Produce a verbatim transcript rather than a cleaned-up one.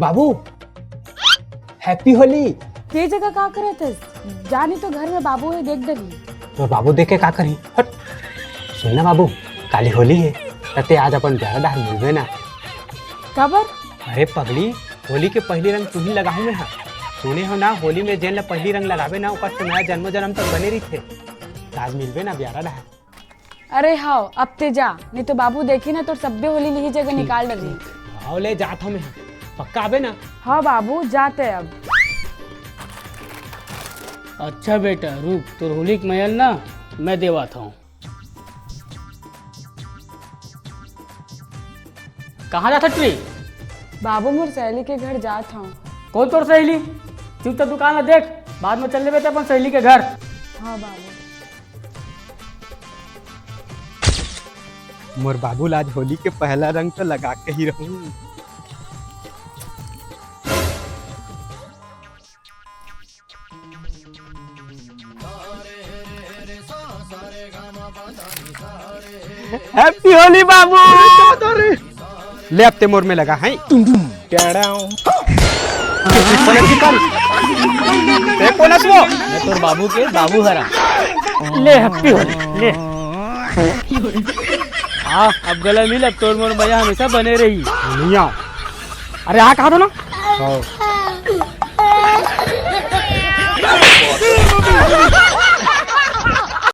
बाबू, हैप्पी होली। के जगह का करत हस? जानी तो घर में बाबू हे, देख डरही। तो बाबू देख के का करही? हट। सुन ना बाबू, काली होली हे, त ते आज अपन प्यारा डहर मिलबे ना। काबर? अरे पगली, होली के पहली रंग तुही लगाहूं मैं हा। सुने हो ना, होली में जेन ला पहली रंग लगाबे ना, ओकर से नया जन्मों जन्म तक बने रहिथे। त आज मिलबे ना प्यारा डहर। अरे हाव, अब ते जा, नहीं तो बाबू देखी ना तोर सब्बे होली लिही जगह निकाल डरही। हाव ले जात हूँ मैं। पक्का आबे ना? हाँ बाबू, जाते अब। अच्छा बेटा, रुक, तोर होली के मया ल ना मैं देवात हूँ। कहाँ जात हस रे? बाबू, मोर सहेली के घर जात हूँ। कौन तोर सहेली? चुपचाप दुकान ला देख, बाद में चल लेबे ते अपन सहेली के घर। हाँ बाबू। मोर बाबू ला आज होली के पहला रंग तो लगा के ही रहूं। हैप्पी होली बाबू। ले अब ते मोर में लगा है। टुम टुम। टेढ़ाओ। कोन हस वो? मैं तोर बाबू के बाबू हरा। ले, हैप्पी होली, ले। हाँ, अब गला मिल, अब तोर मोर मया हमेशा बने रही। नहीं आओ। अरे, आ कहा था ना? हाँ।